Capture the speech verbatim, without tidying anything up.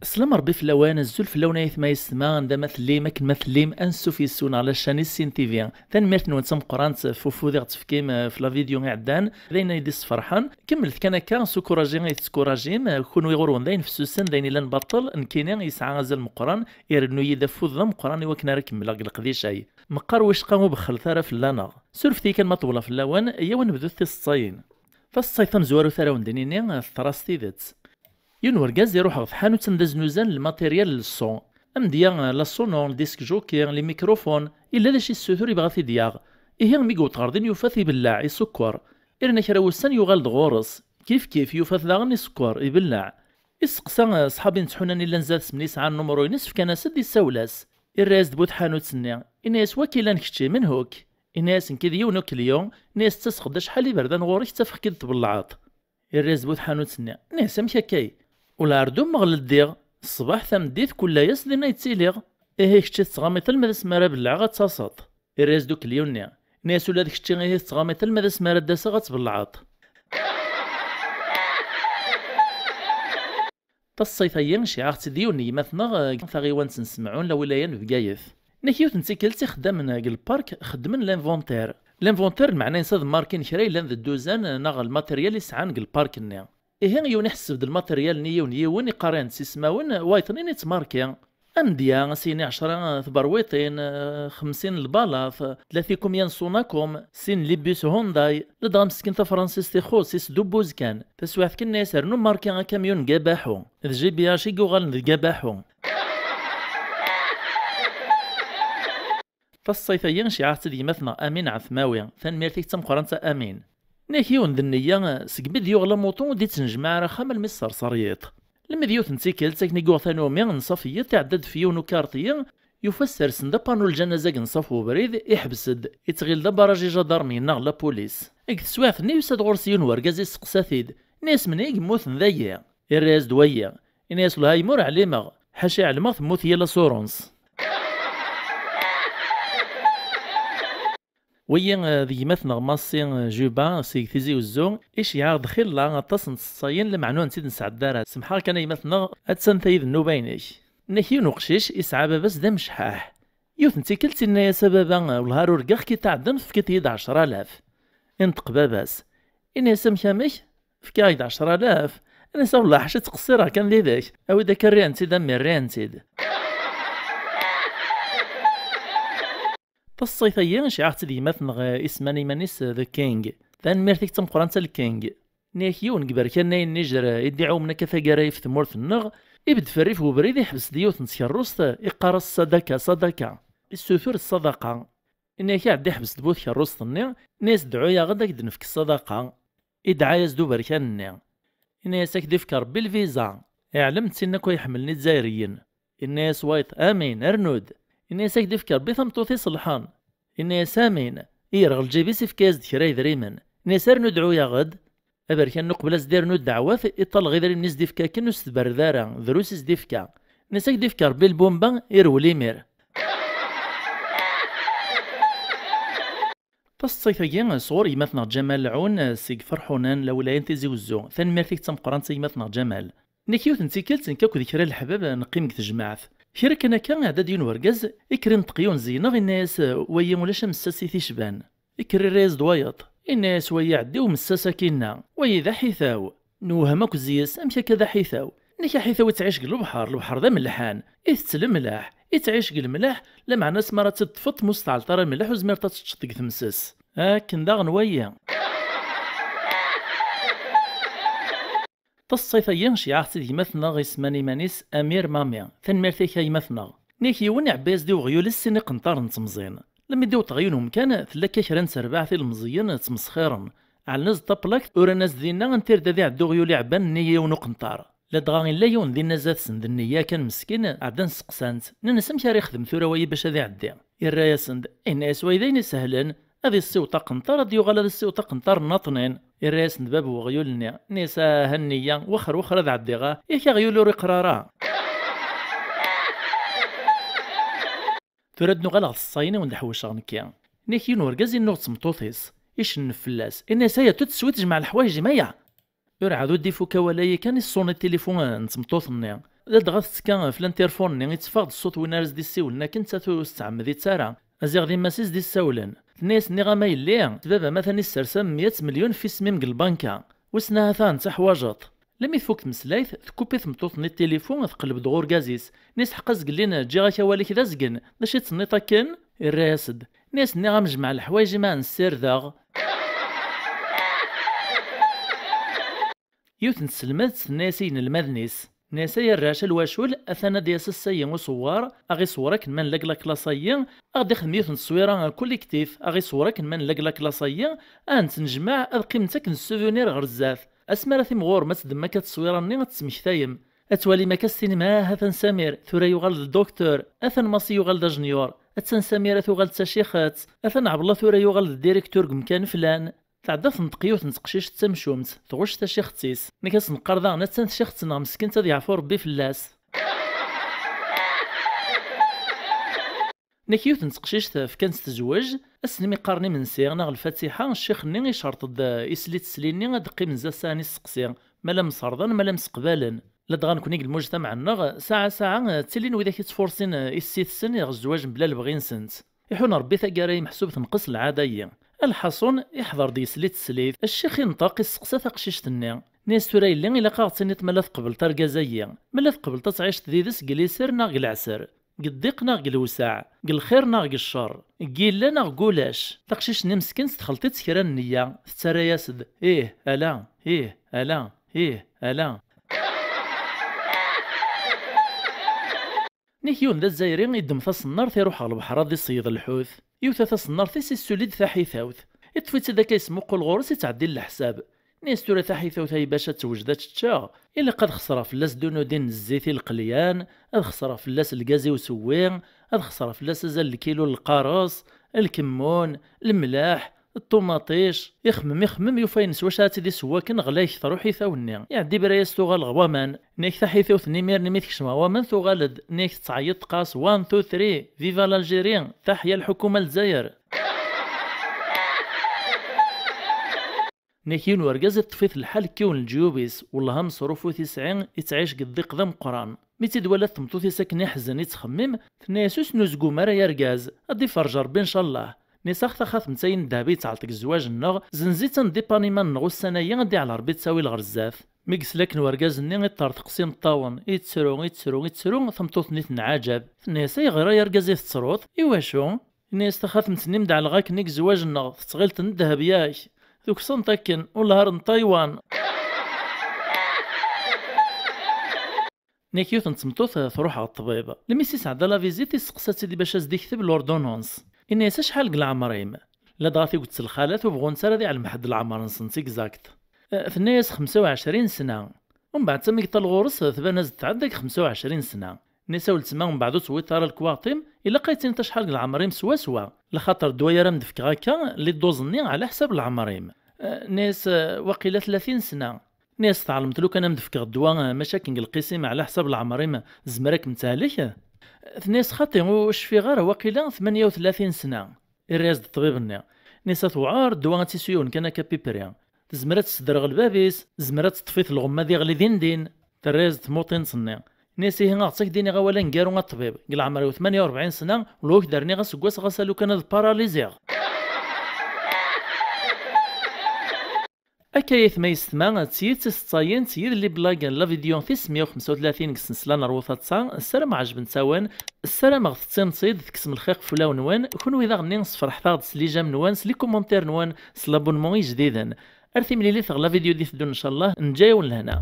Slam Rebbi fell-awen, azul fell-awen ayetma yessetma, anda ma tellim, akken ma tellim, ansuf yes-wen ɣer la chaîne Issin T V. Tanemmirt-nwen d tameqqrant ɣef ufud i ɣ-tefkim, eh, ɣef la vidéo iɛeddan, d ayen ay d-isferḥen. Kemmlet kan akka s ukuraji ay tettkurajim, eh, kunwi ɣur-wen d ayen fessusen, d ayen yellan baṭel, nekkini yesɛa azal meqqren, irennu-yi-d afud d ameqqran i wakken ara kemmleɣ deg leqdic-ay. Meqqar wicqa ur bexxlet ara fell-aneɣ. Surfet-iyi kan ma ṭewleɣ fell-awen, iyyaw ad nebdut tiseḍsayin. Taseḍsayt tamezwarut ara wen-d-nini, eh, teḍra s tidet. Yiwen urgaz iruḥ ɣer tḥanut anda znuzan lmateryal n ṣṣun. Amedya, la sono, le disc jockey, les microphones, yella d acu yessutur yebɣa ad t-id-yaɣ. Ihi mi yewweḍ ɣer din yufa-t ibelleɛ, iṣukkeṛ. Yerna kra wussan yuɣal-d ɣur-s. Kif kif yufa-t daɣen iṣukkeṛ, ibelleɛ. Isteqsa, eh, ṣṣḥab n tḥunan illan zdat-s mi yesɛa nnumru-ines, fkan-as-d, issawel-as. Irra-yas-d bu tḥanut-nni. Inna-yas: "Wakila n kečči, menhu-k?" Inna-yas: "Nekki d yiwen ukelyu." Inna-yas: "Ttaseɣ-d acḥal iberdan ɣur-k, ttafeɣ-k-id tbellɛeḍ." Irra-yas-d bu tḥanut-nni. Inna-yas: "Amek akka?" "Ula ar d ummeɣ leddiɣ. Ṣṣbeḥ tameddit kul layas dinna yettiliɣ." "Ihi kečči tettɣamiḍ alma d asmi ara belleɛeɣ ad taseḍ." Irra-yas-d ukelyu-nni. Inna-yas: "Ula d kečči ihi tettɣamiḍ alma d asmi ara d-aseɣ ad tbellɛeḍ." Taṣṣayt-agi, ceyɛeɣ-tt-id yiwen n gma-tneɣ, eh, deg taɣiwant n Semɛun, la wilaya n Bgayet. Nek yiwet n tikkelt, ixeddamen deg lpark xeddmen l'inventaire. L'inventaire, lmeɛna-ines ad markin kra yellan d dduzan, eh, neɣ lmateryal i sɛan deg lpark-nni. Ihi, yiwen iḥesseb-d lmateryal-nni yiwen yiwen, iqqar-in-tt ismawen, wayeḍ-nni ittmarki. Amedya, a s-yini ɛecra tberwiṭin, eh, xemsin lbalat, tlata ikumya n Sonakom, sin libus Hyundai, ladɣa meskin tafransist ixuṣ, isdubbuz kan. Taswiɛt kan inna-yas: "Rnu marki akamyun n Gabaḥu." D G B H i yuɣalen d Gabaḥu. Taṣṣayt-agi, ceyɛeɣ-tt-id gma-tneɣ Amin Ɛetmawi. Tanemmirt-ik d tameqqrant a Amin. Nek yiwen d nniya, segmi d-yuɣ lamuṭu ur d-ittnejmaɛ ara axxam almi sserser yiḍ. Lemmi d yiwet n tikkelt, akken i yuɣ tanumi n ṣaf yiḍ, iɛedda-d f yiwen ukarṭi, yufa ssersen-d apanu lǧanaza deg nṣaf webrid, iḥbes-d, ittɣil d abaraj ijadarmiyen neɣ lapulis. Deg teswiɛt-nni yusa-d ɣur-s yiwen wergaz isteqsa-t-id, inna-yas: "Menhu i yemmuten dayi?" Irra-yas-d wayi. Inna-yas: "Wellah a yemma ur ɛlimeɣ, ḥaca i ɛelmeɣ temmut yal asurens." Wagi, eh, d gma-tneɣ Massi, eh, Juba, seg Tizi Uzzu, iceyyeɛ-aɣ-d xilla aṭas n tseḍsayin, lameɛna ur tent-id-nesɛedda ara. Semḥeɣ kan a gma-tneɣ, attan tayi d nnuba-inek. Nek yiwen uqcic, isɛa baba-s d amecḥaḥ. Yiwet n tikkelt, inna-yas: "A baba, eh, wellah ar urgaɣ-k i tɛeddan, tefkiḍ-iyi-d ɛecra alaf." Inṭeq baba-s, inna-yas: "Amek, amek?" "Fkiɣ-ak-d ɛecra alaf." Inna-yas: "A wellah, ḥaca ttqeṣṣireɣ kan did-k. Awi-d akka, rriɣ-tent-id a mmi, rriɣ-tent-id." Taṣṣayt-agi, ceyɛeɣ-tt-id gma-tneɣ, eh, isemman iman-is, eh, The King. Tanemmirt-ik d tameqqrant a King. Nniɣ-ak yiwen deg iberkanen-ayi n Nijer, eh, i d-iɛumen akka taggara ɣef tmurt-nneɣ, ibedd f rrif n ubrid, iḥbes-d yiwet n tkerrust, eh, iqqar-as: "Sadaka, sadaka." Issutur ṣṣadaqa. Nniɣ-ak iɛedda iḥbes-d bu tkerrust-nni, inna-yas: "Dɛu-yaɣ-d ad k-d-nefk ṣṣadaqa." Idɛa-yas-d uberkan-nni. Inna-yas: "Ad k-d-ifk Rebbi lviza. Iɛlem d tin akk ay ḥemmlen Izzayriyen." Inna-yas wayeḍ: "Amin, rnu-d." Inna-yas: "Ad k-d-ifk Rebbi tameṭṭut iṣelḥen." Inna-yas: "Amin." Yerɣ lǧib-is, ifka-yas-d kra yedrimen. Inna-yas: "Rnu dɛu-yaɣ-d." Aberkan-nni uqbel ad s-d-irnu ddeɛwat, iṭṭaleɣ idrimen i s-d-ifka akken ur s-tberred ara, drus i s-d-ifka. Inna-yas: "Ad k-d-ifk Rebbi lbumba, irwel imir." Taseḍsayt-agi sɣur gma-tneɣ Ǧamal Lɛun, seg Ferḥunan, lawilaya n Tizi Wezzu. Tanemmirt-ik d tameqqrant a gma-tneɣ Ǧamal. Nek yiwet n tikkelt, nekk akked kra n leḥbab neqqim deg tejmaɛt. Kra kan akka, iɛedda-d yiwen wergaz, ikker inṭeq yiwen zi-neɣ, inna-yas: "Wagi ulac amessas i t-icban." Ikker irra-yas-d wayeḍ. Inna-yas: "Wagi iɛedda i umessas akkinna. Wagi d aḥitaw." Newhem akk zi-s, amek akka d aḥitaw? Nek aḥitaw ittɛic deg lebḥer, lebḥer d amelḥan, itett lemleḥ, ittɛic deg lemleḥ, lameɛna asmi ara tt-id-teṭṭfeḍ, ma ur s-tɛelleḍ ara mliḥ, ur zmireḍ ad teččeḍ deg tmes-s. Akken daɣen wagi. Taseḍsayt-agi, ceyɛeɣ-tt-id gma-tneɣ isemman iman-is Amir Mami. Tanemmirt-ik a gma-tneɣ. Nek yiwen iɛebba-yas-d i weɣyul-is sin iqenṭaren n temẓin. Lemmi d-iwweḍ ɣer yiwen umkan, tella akka kra n terbaɛt ilemẓiyen ttmesxiren. Ɛellen-as-d taplakt, uran-as-d dinna anti rad ad iɛeddi uɣyul iɛebban nnig yiwen uqenṭar. Ladɣa illa yiwen dinna zdat-sen d nniya kan meskin, ɛeddan steqsan-t, nnan-as: "Amek ara ixdem tura wagi bac ad iɛeddi?" Irra-yasen-d, inna-yas: "Wagi d ayen isehlen, ad issiweḍ aqenṭar, ad yuɣal ad issiweḍ aqenṭar nnaṭnin." Irra-yasen-d bab n weɣyul-nni, inna-yas: "Ah, a nniya, wexxer wexxer ad ɛeddiɣ, ah, yak aɣyul ur iqqar ara." Tura ad nuɣal ɣer tseḍsayin i wen-d-ḥewceɣ nekki. Nek yiwen urgaz innuɣ d tmeṭṭut-is. Icennef fell-as, inna-yas: "Aya, tout de suite, jmeɛ leḥwayeǧ-im, aya!" Ur ɛad ur d-ifuk awal-ayi kan, iṣṣuni tilifun n tmeṭṭut-nni. Ladɣa tettekka f l'interphone-nni, itteffeɣ-d ṣṣut win ara s-d-issiwlen akken, netta ur s-tettɛemmed-itt ara. Ziɣ d yemma-s i s-d-issawlen. Tenna-yas: "Nniɣ-am a yelli, d baba-m atan issers am meyya n melyun f isem-im deg lbanka. Wissen ahat ahen teḥwajeḍ." Limi tfuk tmeslayt, tekkupi tmeṭṭut-nni tilifun, teqleb-d ɣur urgaz-is. Nni-as: "Ḥeqqa zgellin, ǧǧiɣ-ak awal-ik d azgen, d acu i d-tenniḍ akken?" Irra-yas-d. Nni-as: "Nniɣ-am jmeɛ leḥwayeǧ-im a n-ssirdeɣ." Yiwet n tselmadt tenna-yas i yinelmaden-is, tenna-yas: "Ay arrac, a lwacul, atan ad d-yas ass-ayi usewwer, a ɣ-iṣewwer akken ma nella deg laklaṣ-ayi, a ɣ-d-ixdem yiwet n tteswira collectif, a ɣ-iṣewwer akken ma nella deg laklaṣ-ayi, a tent-nejmeɛ ad qqiment akken souvenir ɣer zdat. Asmi ara timɣurem ad teddem akka tteswira-nni ad tt-tesmektayem. Ad twalim akka s tinem, ah, atan Samir, tura yuɣal d doktur, atan Masi yuɣal d ajenyur, atan Samira tuɣal d tacixet, atan Ɛebdella tura yuɣal d directeur deg umkan flan." Tɛedda tenṭeq yiwet n teqcict d tamcumt, tɣucc tacixet-is. Nekk ad s-neqqar daɣen: "Attan tcixet-nneɣ meskint, ad yeɛfu Rebbi fell-as." Nekk yiwet n teqcict fkan-tt tezwej, ass-nni mi qqaren imensi neɣ lfatiḥa, ccix-nni icerṭ-d isli tesli-nni ad d-qqimen zdat-s aɛni sseqsi, ma la mserḍen, ma la mseqbalen. Ladɣa nekni deg lmujtamaɛ-nneɣ, saɛa saɛa, ttilin widak ittfurṣin issi-tsen iɣ zzwaǧ mebla lebɣi-nsent. Iḥun Rebbi taggara-yi meḥsub tenqes lɛada-yi. Lḥaṣun, iḥḍer-d yesli teslit, ccix inṭeq isseqsa taqcict-nni. Nni-as: "Tura yelli, ilaq a ɣ-tiniḍ ma la tqebleḍ argaz-agi, ma la tqebleḍ ad tɛiceḍ did-s deg liser neɣ deg leɛser, deg ddiq neɣ deg lewseɛ, deg lxir neɣ deg ccer, deg yella neɣ deg ulac." Taqcict-nni meskint texleṭ-itt kra n nneyya, tettarra-yas-d: "Ih, ala, ih, ala, ih, ala." Nek yiwen d azzayri iddem tasennart iruḥ ɣer lebḥer ad iṣeyyed lḥut. Iwta tasennart-is, issuli-d taḥitawt. Iṭṭef-itt-id akka yesmuqul ɣur-s, ittɛeddil leḥsab. Nni-as: "Tura taḥitawt-ayi bac ad tewjed ad teččeɣ, ilaq ad xesreɣ fell-as dunudin n zzit i lqelyan, ad xesreɣ fell-as lgaz i usewwi, ad xesreɣ fell-as azal lkilu n lqares, lkemmun, lemleḥ, ṭumaṭic." Ixemmem, ixemmem, yufa-ines wacu ad tt-id-iseww akken ɣlay kter uḥitaw-nni. Iɛeddi ibra-yas tuɣal ɣer waman. Nek taḥitawt-nni imir-nni mi tekcem ɣer waman tuɣal-d. Nek tettɛeyyiḍ teqqar-as: "One, two, three, viva l'Algérie, taḥya lḥukuma Lezzayer." Nek yiwen urgaz iṭṭef-it lḥal kkiwen leǧyub-is, wellah ameṣruf ur t-isɛi, ittɛic deg ddiq d ameqqran. Mi tt-id-twala tmeṭṭut-is akken iḥzen ittxemmim, tenna-yas: "Ur snuzgum ara ay argaz, ad d-iferrej Rebbi ncallah." Nni-as: "Ax taxatemt-ayi n ddheb i yettɛelṭ deg zzwaǧ-nneɣ, zenz-itt a neddipanima-nneɣ ussan-ayi ad d-iɛel Rebbi ttawil ɣer zdat." Mi yesla akken urgaz-nni iṭṭerṭeq s imeṭṭawen, ittru, ittru, ittru, tameṭṭut-nni tenɛaǧab. Tenna-yas: "Ayɣer ay argaz i tettruḍ? Iwacu?" Yenna-yas: "Taxatemt-nni m-d-ɛelleɣ akken i zzwaǧ-nneɣ, tettɣilt n ddheb yak. Tukseḍ-tent akken, ulhar n Taywan." Nek yiwet n tmeṭṭut, eh, truḥ ɣer ṭṭbib. Lmi s-isɛedda la visite, isteqsa-tt-id bac as-d-ikteb l'ordonnance. Inna-yas: "Acḥal deg leɛmer-im?" Ladɣa tiget s lxalat ur bɣunt ara ad iɛlem ḥedd leɛmer-nsent exact. Eh, tenna-yas: "Xemsa u ɛecrin sna." Umbeɛd, mi yeṭṭal ɣur-s, tban-as-d tɛedda deg xemsa u ɛecrin sna. Nni-as: "A weltma, umbeɛd ur tewwiḍ ara lekwaɣeḍ-im, ilaq ad yi-tiniḍ acḥal deg leɛmer-im swaswa. Laxaṭer ddwa ara m-d-fkeɣ akka, les doses-nni ɛla ḥsab leɛmer-im." Eh, nni-as: "Eh, waqila tlatin sna." Nni-as: "Tɛelmeḍ lukan a m-d-fkeɣ ddwa, eh, mačči akken deg lqis-im ɛla ḥsab leɛmer-im, tezmer ad kem-tehlek?" Tenna-yas: "Xaṭi, ur cfiɣ ara, waqila tmanya u tlatin sna." Irra-yas-d ṭṭbib-nni. Nni-as: "A tewɛer, ddwa ad tt-isu yiwen kan akka pipri. Tezmer ad tessedreɣ lbab-is, tezmer ad teṭṭef-it lɣemma ad iɣli din din." Terra-yas-d tmuṭint-nni. Nni-as: "Ihi, aɣ-tt ak-d-iniɣ awal aneggaru a ṭṭbib, deg leɛmer-iw tmanya u rebɛin sna, ula ur k-d-rniɣ aseggas ɣas a lukan ad paraliziɣ." Akka ay atma yessetma, d tiyet i s-ttayen, d tiyet n les blagues n la vidéo tis meyya u xemsa u tlatin deg ssensla n Rwuta d ta, ssarameɣ ɛejbent-awen, ssarameɣ tettineḍ-tt-id, tekksem lxiq f ulawen-nwen, kunwi daɣen-nni sferḥet-aɣ-d s les j'aime-nwen, s les commentaires-nwen, s l'abonnement ijdiden. Ar timlilit ɣer la vidéo d-iteddun ncallah, neǧǧa-yawen lehna.